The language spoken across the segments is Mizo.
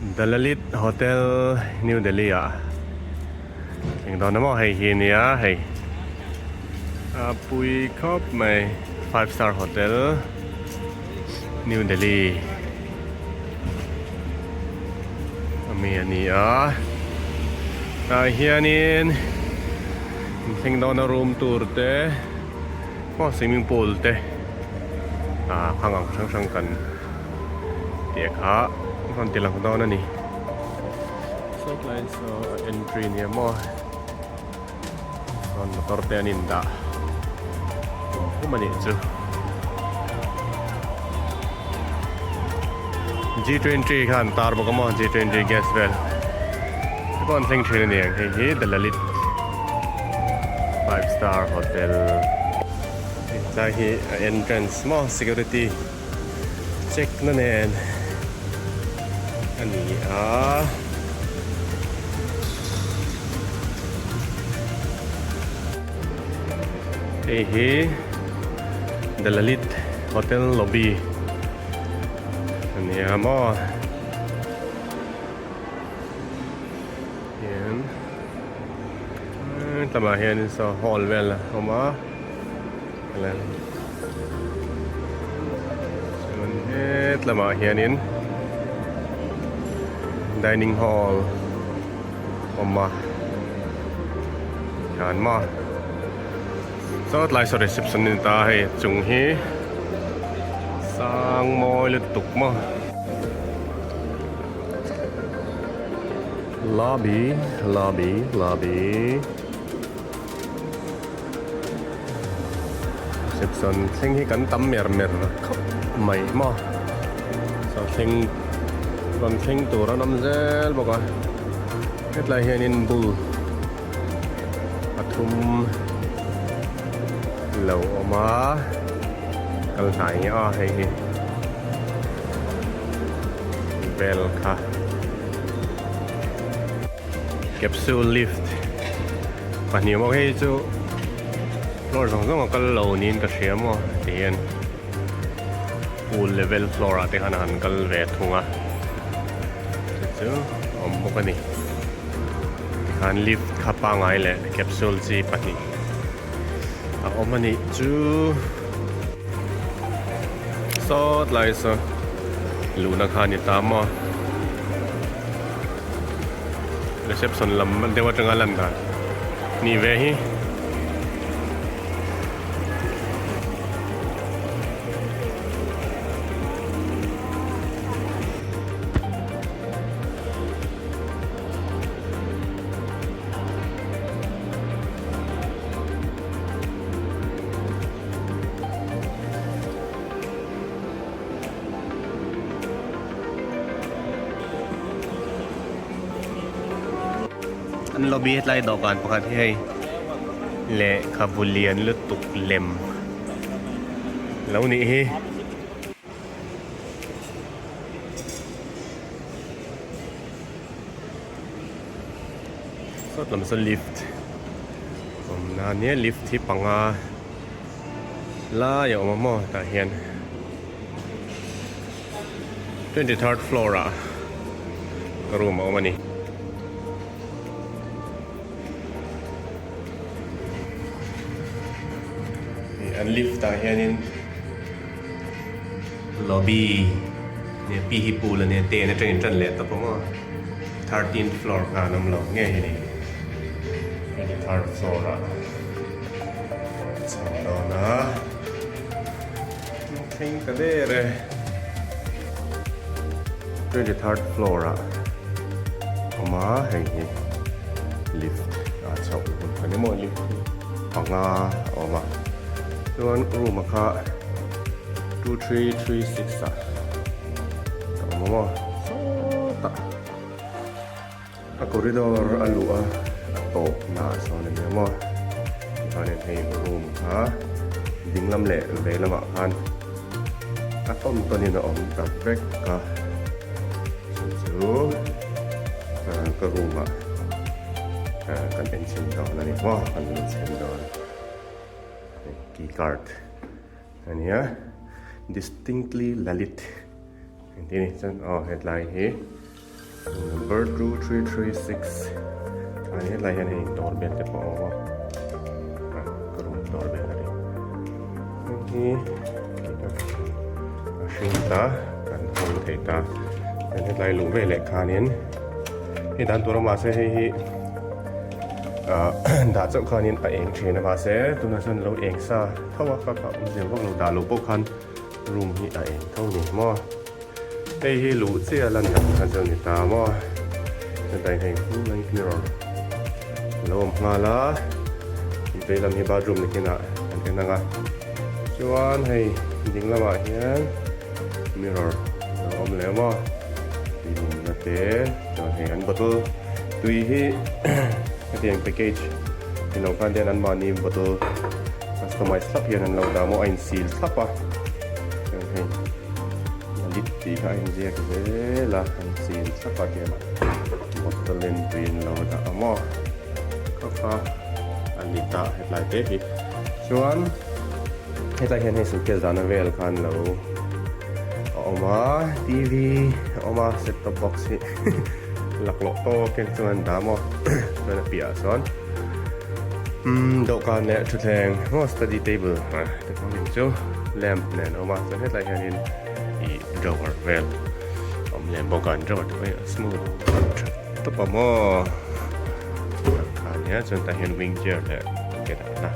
The Lalit Hotel New Delhi ah eng dawn emaw hei hi nia hei a pui khawp mai five star hotel New Delhi ami a ni a tah hianin thleng dawna room tur te maw swimming pool te ah khang ang hrang hrang kan tih kha rawn ti lang dawn a ni sawtlai saw a entry nia maw sawn motor te an in dah hum hum a nih chu G20 kha an tar bawk a maw G20 gas vel te pawh an thleng thin a ni ang hei hi the Lalit five star hotel hetlai hi a entrance maw security check na nen a ni a. Hei hi The Lalit Hotel Lobby a ni a maw hian tlangah hianin saw hall vel a awm a. Chuan het lamah hianin dining hall awm a hian maw saw tlai saw reception a ni ta hei chung hi sang mawi lutuk maw lobby lobby lobby. Reception thleng hi kan tam mer mer khawp mai maw saw thleng rawn thleng tur an awm zel bawk a hetlai hianin bul pathum lo awm a kal hnai nge aw hei hi bel kha capsule lift. Pahnih maw hei chu floor zawng zawng a kal lo niin ka hria maw ti hian pool level floor ah te khan a han kal ve thung a chu chu a awm bawk a ni tikhan lift kha pangai leh capsule chi pahnih a awm a nih chu sawt lai saw luhna kha a ni ta maw. Reception lam deuh atanga lan dan nih ve hi. An lobby hetlai dawhkan pakhat hi hei lehkhabu lian lutuk lem lo nih hi. Sawt lam sawn lift awm na nia lift hi panga lai a awm a maw tah hian. 23rd floor ah room a awm a ni. An lift ah hianin lobby nia pi hi pool ania ten atangin tan leh tawp ang aw 13th floor kha an awm lo ngei a ni 23rd floor ah chho dawn a. Thleng ta der e. 23rd floor ah awm a hei hi lift a chhoh hun kha ni maw lift hi panga a awm a chuan room a kha 2336 ah a awm a maw sawtah a corridor a luh a a tawp naah sawn a nia maw tikhanin hei room kha ding lam leh vei lamah khan a tawn tawnin a awm ta vek a chu chu ka room ah kan en chhin dawn a ni maw kan lut chhin dawn key card a nia distinctly lalit engtin ni chuan aw hetlai hi. Number 2336 Chuan hetlai hian hei door bell te pawh a awm a, ka room door bell a ni. Hei hi a hring ta kan hawng thei ta. Chuan hetlai luh veleh khanin hei dan tur a mahse hei hi ah dah chauh khanin a eng thin a mahse tunah chuan lo eng sa tho a kha kha awmzia vak lo dah loh pawh khan room hi a eng tho ni maw. Hei hi luh chiah a lan dan kha chu a ni ta maw? Chutah hei full length mirror a lo awm nghal a, vei lam hi bathroom ni khin ah kan en ang a, chuan hei ding lamah hian mirror a lo awm leh maw? Tui lumna te chuan hei an bottle tui hi hetiang package ni lo khan te anmahni bottle customize thlap hian an lo dah maw a in seal thlap a chuan hei. Lit tih kha a inziak zel a, an chil thlap ah hian bottle in tui an lo dah a maw kha kha a lit a hetlai te hi chuan hetlai hian hei suitcase dahna vel khan lo a awm a T_V a awm a set top box hi laklawh tawk in chuan an dah a maw chuan a piahah sawn umm dawhkan leh thutthleng maw study table te pawh ni chu lamp nen a awm a chuan hetlai hianin ih drawer vel a awm leh bawk a an drawer te pawh hi a smooth tha tawp a maw kha nia chuan tah hian wing chair leh ke dahna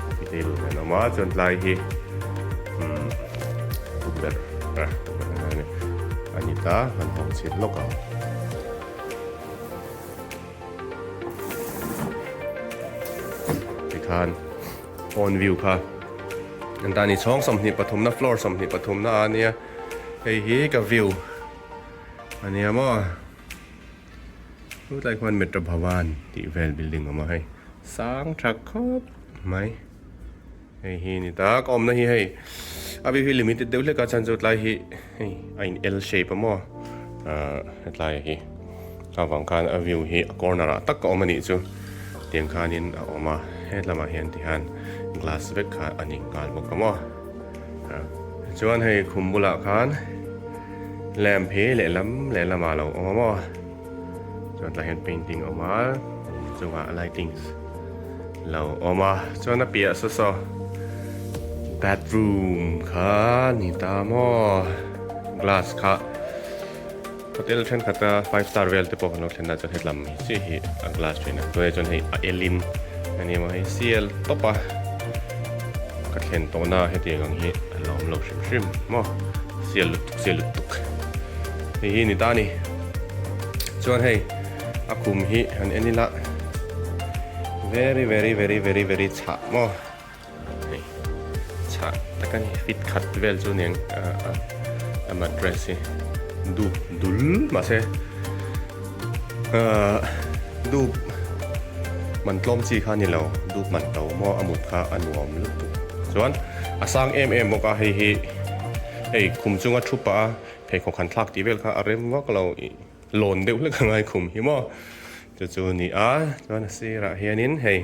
coffee table nen a awm a chuan tlai hi umm tukverh a ni ta kan hawng chhin lawk ang. Tikhan phone view kha an ta ni chhawng 23 na floor 23 na a nia hei hi ka view a nia maw chutlai khuan metro bhavan tih vel building a awm a hei sang tha khawp mai. Hei hi ni ta ka awmna hi hei a view hi limited deuh hlek a chuan chu tlai hi hei a in L shape a maw ahh hetlai hi avang khan a view hi a corner ah tak a awm a nih chu tiang khanin a awm a hetlamah hian tihian glass vek kha a ni nghal bawk a maw ah chuan hei khum bulah khan lamp hi lehlam lehlamah a lo awm a maw chuan tlai hian painting a awm a chungah lightings lo awm a chuan a piah saw saw bathroom kha ni ta maw glass kha hotel thenkhat a five star vel te pawh kan lo thlen a chuan hetlam hi chiah hi a glass thin a tunah chuan hei a elin a ni maw hei sial tawp a ka thlen tawhna hetiang ang hi a la awm lo hrim hrim maw sial lutuk sial lutuk hei hi ni ta a ni chuan hei a khum hi han en ila very very very very very chhah maw hei chhah tak a ni fit khat vel chu aniang a mattress hi dup dul mahse ahh dup man tlawm chi kha a ni lo dup man to maw a mut kha a nuam lutuk chuan a sang em em bawk a hei hi hei khum chunga thu pah a pheikhawk han thlak tih vel kha a rem vak lo ih. Lawn deuh hlek a ngai khum hi maw chu chu a ni a chuan a sirah hianin hei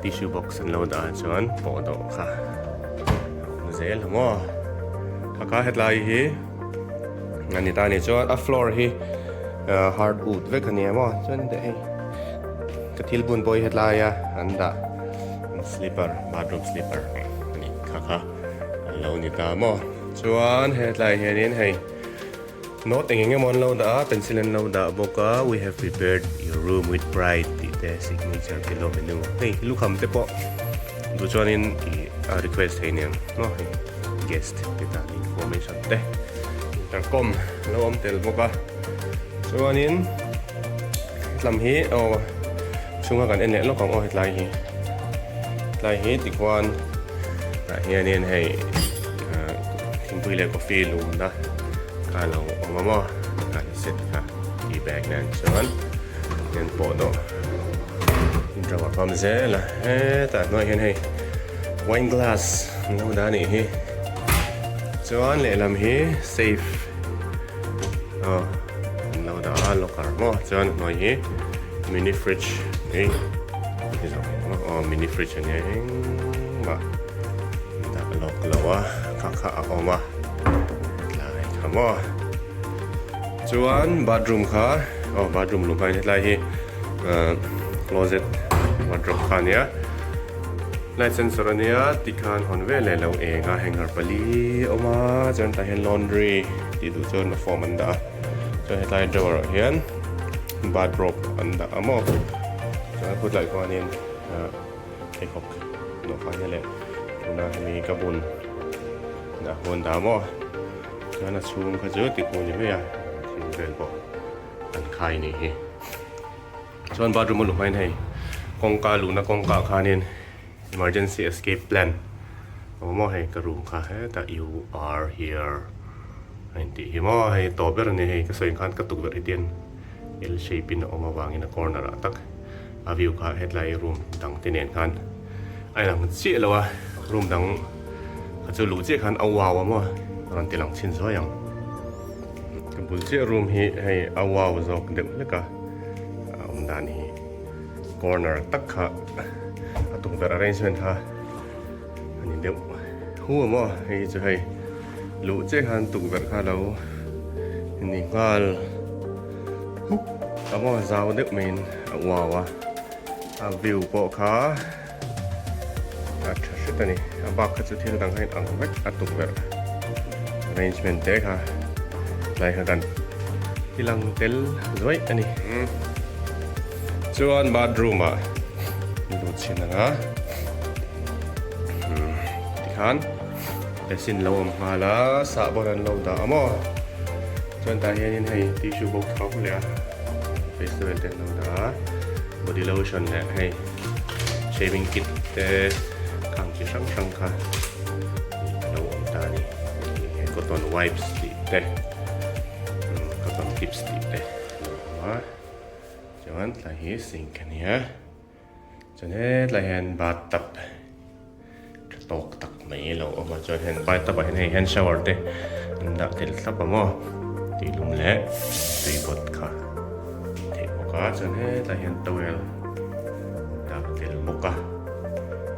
tissue box an lo dah ah chuan pawh dawh kha a awm zel a maw kha kha hetlai hi a ni ta a ni chuan a floor hi hardwood vek a ni a maw chuan hei ka thil bun pawh hi hetlai a an dah slipper bathroom slipper a ni kha kha a lo ni ta maw. Chuan hetlai hianin hei note eng eng emaw an lo dah a pencil an lo dah bawk a we have prepared your room with pride tih te signature pillow menu hei lukham te pawh duh chuanin ih a request thei aniang maw hei guest te tan information te intercom a lo awm tel bawk a chuanin hetlam hi aw chhunga kan en leh lawk ang aw hetlai hi hetlai hi tikhuan tah hianin hei thingpui leh coffee lumna kha a lo awm a maw kan set kha tea bag nen chuan nen pawh dawh inṭang a fam zel a hetah hnuaiah hian hei wine glass an lo dah a nih hi chuan lehlam hi safe aw an lo dah a locker maw chuan hnuai hi mini fridge ni aw mini fridge a nia engmah dah lawk lo a kha kha a awm a hetlai kha. kha maw. Chuan bathroom kha aw bathroom luh hmain hetlai hi closet wardrobe kha a nia. Light sensor a nia tikhan hawn veleh lo eng a hanger pali a awm a chuan tah hian laundry tih duh chuan a form an dah a chuan hetlai drawer ah hian bathrobe an dah a maw chuan khutlai khuanin ah pheikhawk dawhkan hi leh tuna hemi ka bun dah khu an dah a maw chuan a chhung kha chu tikhu ni mai a thil vel pawh an khai nih hi. Chuan bathroom a luh hmain hei kawngka luhna kawngka ah khanin emergency escape plan a awm maw hei ka room kha hetah you are here a intih hi maw hei tawp ber a ni hei ka sawi khan ka tukverh hi tian L shape in a awm avangin a corner ah tak a view kha hetlai room dang te nen khan a inang chiah lo a room dang kha chu luh chiah khan a wow a maw rawn ti lang chhin zuai ang. Ka bul chiah room hi hei a wow zawk deuh hlek a a awm dan hi corner tak kha a tukverh arrangement kha a ni deuh hu a maw hei hi chu hei luh chiah khan tukverh kha lo ni nghal hup a maw zau deuh maiin a wow a a view pawh kha a tha hret a ni a bak kha chu thil dang kha in ang vek a tukverh arrangement te kha tlai kha kan ti lang tel zuaih a ni chuan bathroom ah lut chhin ang a tikhan basin lo awm nghal a sahbawn an lo dah a maw chuan tah hianin hei tissue box kha a leh a face towel te an lo dah a body lotion leh hei. Shaving kit te khang chi hrang hrang kha a lo awm ta a ni. Cotton wipes tih te cotton tips tih te a lo awm a. Chuan tlai hi sink a ni a. Chuan hetlai hian bathtub tha tawk tak mai a lo awm a. Chuan heng bathtub ah hian hei hand shower te an dah tel thlap a maw tuilum leh tui bawt kha tih theih bawk a. Chuan hetlai hian towel dah tel bawk a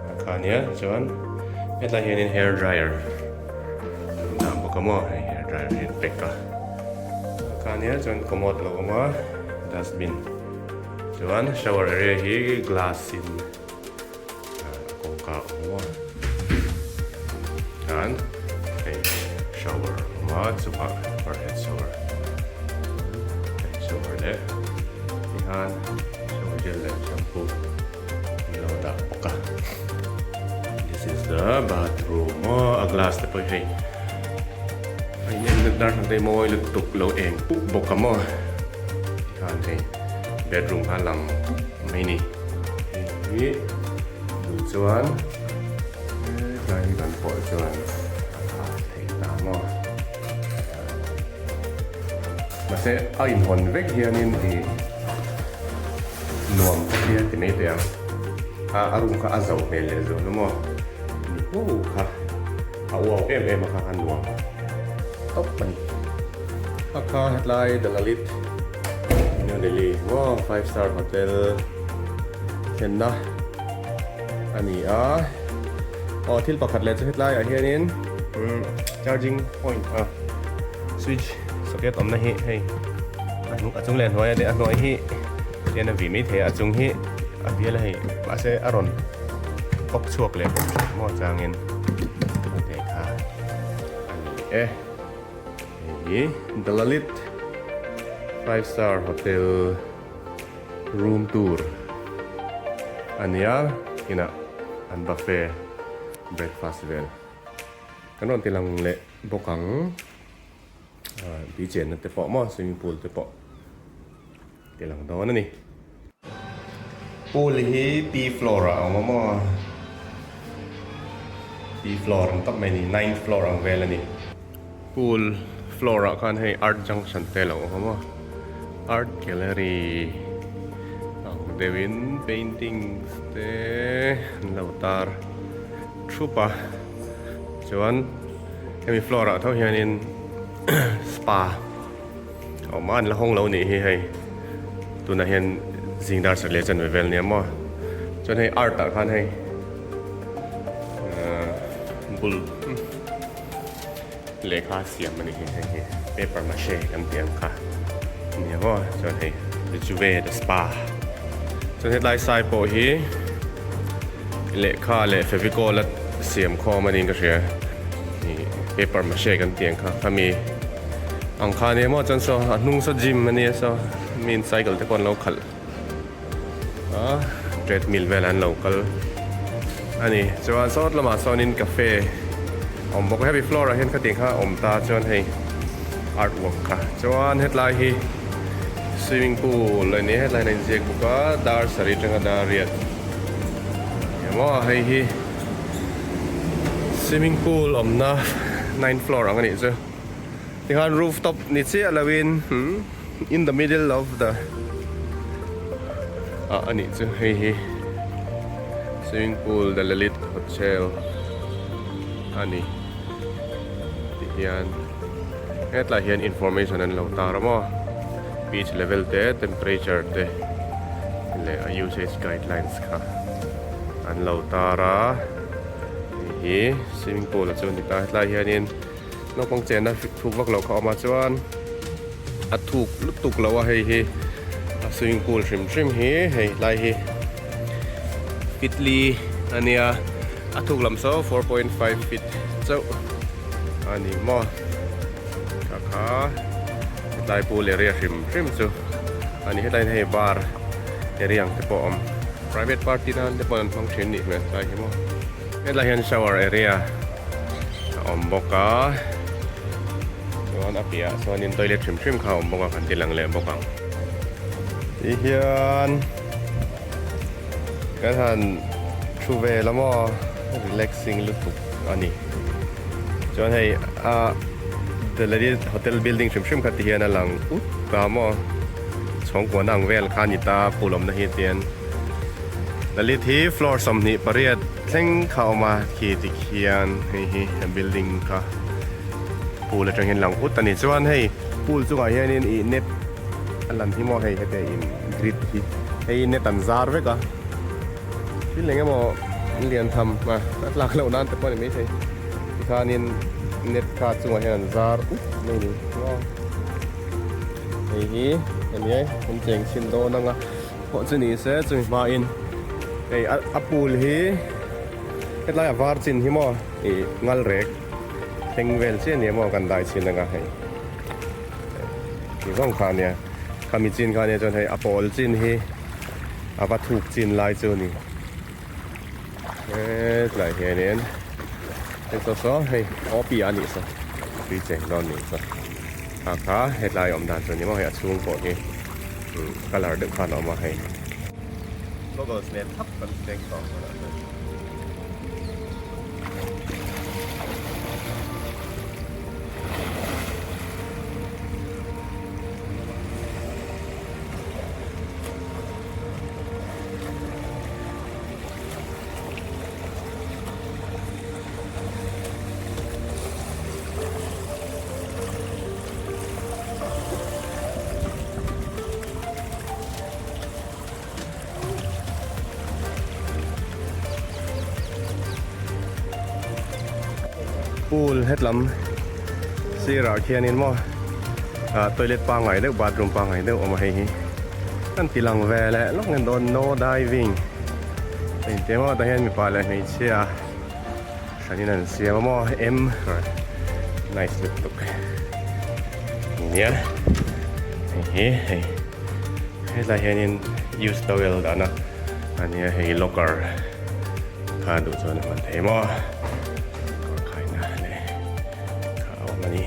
a kha nia chuan hetlai hianin hair dryer an dah bawk a maw hei hair dryer hi an pack a a kha nia chuan commode a lo awm a dustbin chuan shower area hi glass in a kawngka a awm a chuan hei shower a awm a chungah overhead shower hei shower leh tikhan shower gel leh shampoo an lo dah bawk a this is the bathroom aw a glass te pawh hi hei a in en lut dar te mawi lutuk lo eng pup bawk a maw tikhan hei bedroom kha a lang mai a ni. Hei hi duh chuan hetlai hi kan pawh chuan a tha thei ta maw. Mahse a inhawn vek hianin i nuam ka tia ti mai teh ang. A a room kha a zauh hmel leh zual a maw. Ni ho kha a uau em em a kha kha nuam tawp a ni. A kha hetlai The Lalit. New Delhi maw 5 star hotel thlenna a ni a aw thil pakhat leh chu hetlai ah hianin charging point a switch socket awmna hi hei a chung leh a hnuai a hnuai hi hian a vih mai thei a a chung hi a bial a hei mahse a rawn pawk chhuak leh bawk thin maw changin a teh kha a ni e. Hei hi The Lalit 5 star hotel room tour a nia inah an buffet breakfast vel kan rawn ti lang leh bawk ang ah tui chenna te pawh maw swimming pool te pawh ti lang dawn a ni. Pool hi P floor ah a awm a maw P floor ang tak mai a ni ninth floor ang vel a ni. Pool floor ah khan hei art junction te a lo awm a maw art gallery ang deuhin paintings te an lo tar thup a chuan hemi floor ah tho hianin spa. Awm a an la hawng lo nih hi hei tunah hian zing dar sarh leh chanve vel nia maw chuan hei art ah khan hei ahh bul. Lehkha siam a ni hi hei hi paper mache kan tih ang kha a ni ang aw chuan hei the juve the spa chuan hetlai sai pawh hi lehkha leh fevicol a siam khawm a niin ka hria ih paper mache kan tih ang kha khami ang kha a ni maw chuan saw a hnung saw gym a nia saw miin cycle te pawh an lo khalh a treadmill vel an lo kal a ni chuan sawt lamah sawnin cafe a awm bawk a hemi floor ah hian khatiang kha a awm ta chuan hei art work kha chuan hetlai hi swimming pool a ni a hetlai hian a inziak bawk a dar sarih atanga dar riat emaw hei hi swimming pool awmna ninth floor ang a nih chu tikhan rooftop ni chiah loin hmm. In the middle of the ah a nih chu hei hi swimming pool the Lalit hotel a ni tih hian hetlai hian information an lo tar a maw beach level te temperature te leh a usage guidelines kha an lo tar a hei hi swimming pool a chu a ni ta hetlai hianin. Naupang chenna thuk vak loh kha a awm a chuan a thuk lutuk lo a hei hi a swimming pool hrim hrim hi hei lai hi feet li a nia a thuk lam saw 4.5 feet chauh a ni maw kha kha hetlai pool area hrim hrim chu a ni hetlai hian hei bar area ang te pawh a awm private party nan te pawh an hmang thin a nih hmel tlai hi maw. Hetlai hian shower area a awm bawk a chuan a piahah chuanin toilet hrim hrim kha a awm bawk a kan ti lang leh bawk ang ti hian kan han thu vel a maw relaxing lutuk a ni chuan hei a the ladies hotel building hrim hrim kha ti hian a lang ut ta maw chhawngkuahna ang vel kha a ni ta pool awmna hi tian. Lalit hi floor 28 thleng kha a awm a khi tikhian hei hi a building kha pool atang hian lang ut a ni chuan hei pool chungah hianin ih net a lan hi maw hei hete in grid hi hei net an zar vek a thil eng emaw lian tham a a tlak loh nan te pawh a ni maithei tikhanin net kha chungah hian an zar ut mai a ni maw hei hi ania an cheng chhin dawn ang a. Pawh chu ni se chumi hmain hei a pool hi hetlai a var chin hi maw ih ngal rek thleng vel chiah nia maw kan dai chhin anga hei ti zawng kha ania khami chin kha ania chuan hei a pawl chin hi a va thuk chin lai chu a ni hetlai hianin hei saw saw hei OP a nih saw tui cheng dawn nih saw. A kha hetlai awm dan chu a ni maw hei a chhung pawh hi colour deuh khan a awm a hei. Goggles nen thap kan cheng tawh ang tunah chuan. Pool hetlam sirah khianin maw ah toilet pangngai deuh bathroom pangngai deuh awm a hei hi kan ti lang ve leh lawk nge dawn no diving a inti maw tah hian mipa leh hmeichhia. Hranin an siam a maw em nice lutuk nia hei hi hei hetlai hianin use towel dahna ania hei locker kha duh chuan a hman thei maw kawr khaina leh kha a awm a ni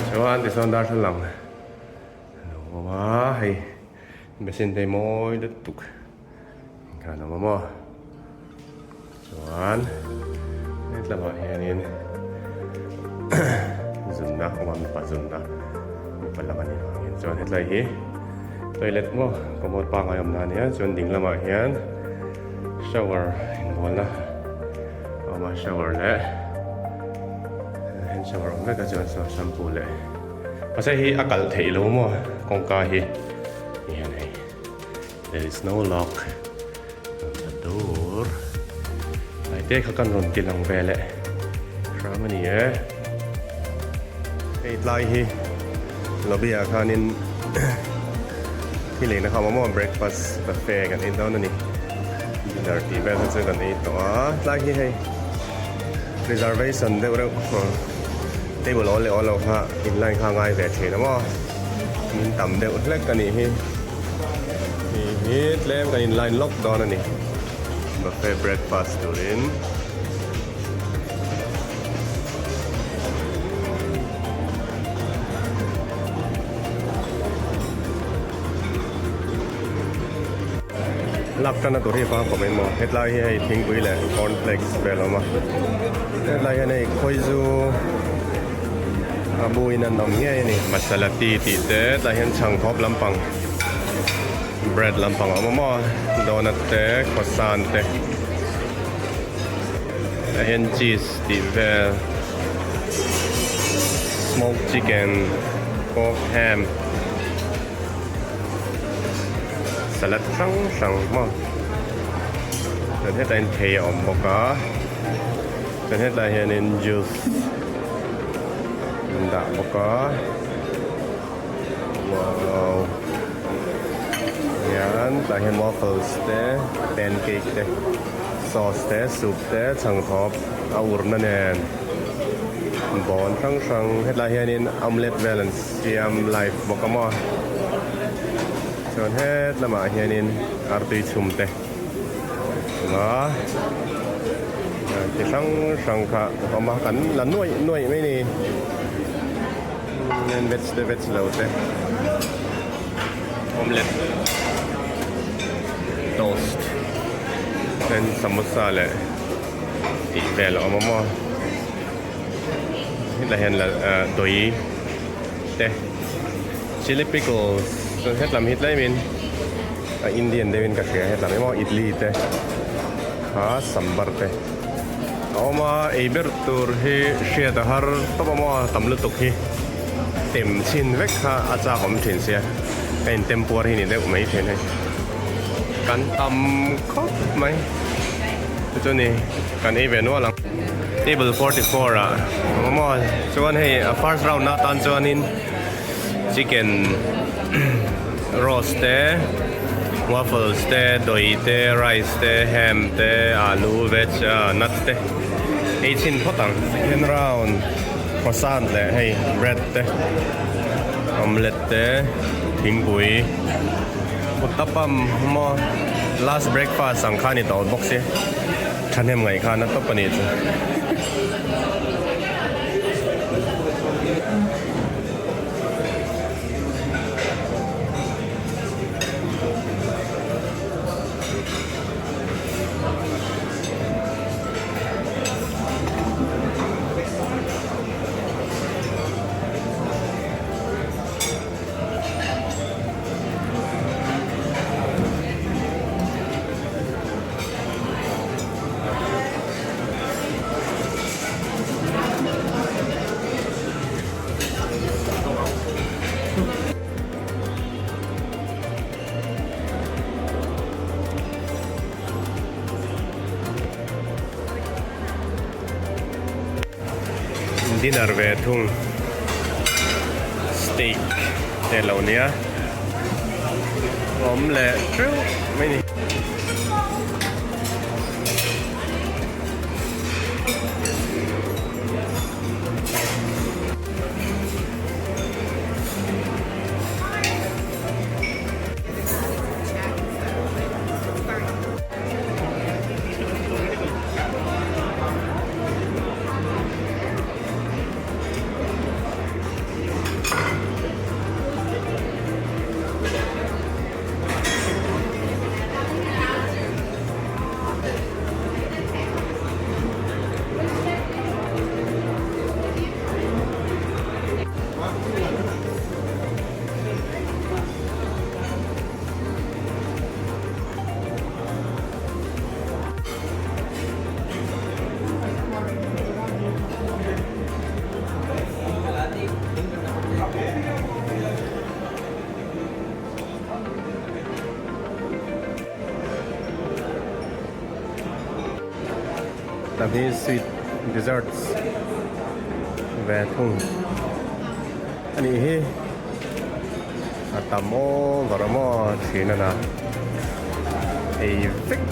chuan tichuan darthlalang a lo awm a hei basin te hi mawi lutuk khan a awm a maw. Chuan hetlamah hianin zunna a awm a mipa zunna mipa lam a nih vangin chuan hetlai hi toilet maw commode pangngai awmna a nia chuan ding lamah hian shower inbualna a awm a shower leh hand shower awm vek a chuan saw shampoo leh mahse hei hi a kalh theih lo maw kawngka hi ti hian hei there is no lock. A dur hnai te kha kan rawn ti lang ve leh hram a ni e. Hei tlai hi lobby ah khanin thil eina kha awm a maw breakfast buffet kan ei dawn a ni. Dinner tih vel kha chu kan ei tawh a tlai hi hei reservation deuh reuh table awl leh awl lo kha in line kha a ngai ve thin a maw min tam deuh hlek a nih hi. Hei hi tlem kan in line lawk dawn a ni buffet breakfast turin. Lak tana tur hi vang khawp mai maw hetlai hi hei thingpui leh cornflakes vel a awm a hetlai hian hei khawizu a buin an awm ngei a ni masala tea tih te tlai hian chhangthawp lampang bread lampang a awm a maw donut te croissant te. Tah hian cheese tih vel smoked chicken pork ham salad hrang hrang maw chuan hetah hian thei a awm bawk a chuan hetlai hianin juice an dah bawk a wow hian tah hian waffles te pancake te. Sauce te, soup te, chhangthawp a urna nen bawn hrang hrang hetlai hianin omelette vel an siam live bawk a maw chuan het lamah hianin artui chhum te a chi hrang hrang kha a awm a kan la nuaih nuaih mai ni veg te veg lo te omelette toast. Then samosa leh tih vel a awm a maw hetah hian la ah tui te chilli pickles chuan hetlam hi tlemin a indian deuhin ka hria hetlam hi maw idli te kha sambar te a awm a ei ber tur hi hriat a har tawp a maw tam lutuk hi tem chhin vek kha a chak awm thin sia ka in tem puar hi ni deuh mai thin hei. Kan tam khawp mai chu chu ni kan ei ve nual ang table 44 ah awm a chuan hei a first round na tan chuanin chicken roast te waffles te doi te rice te ham te alu veg nut te ei chhin phawt ang second round croissant leh hei bread te omelette te thingpui. Uttapam maw last breakfast ang kha ni tawh bawk si thahnem ngaih khan a tawp a nih chu. Dinner ve thung steak te lo nia awm leh teuh mai ni. Tam hi sweet desserts ve thung. A nih hi a tam over a maw thin a na ei vek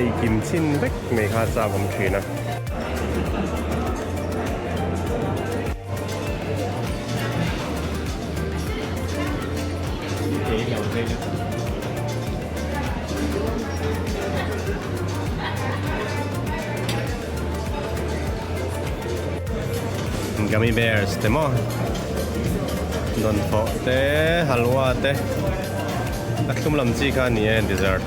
ei kim chin vek mai kha chak awm thin a. Gummy bears te maw dawnfawh te halwa te a thlum lam chi kha a ni e dessert.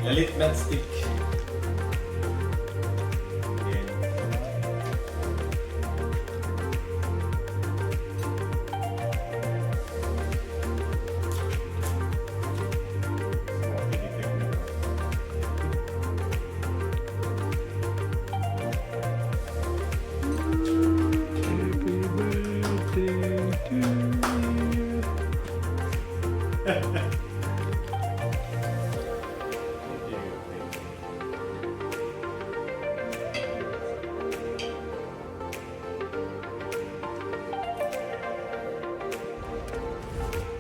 Lalit matchstick. Happy birthday to you.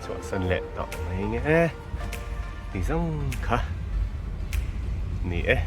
Chhuahsan leh tawh mai nge ti zawng kha ni e.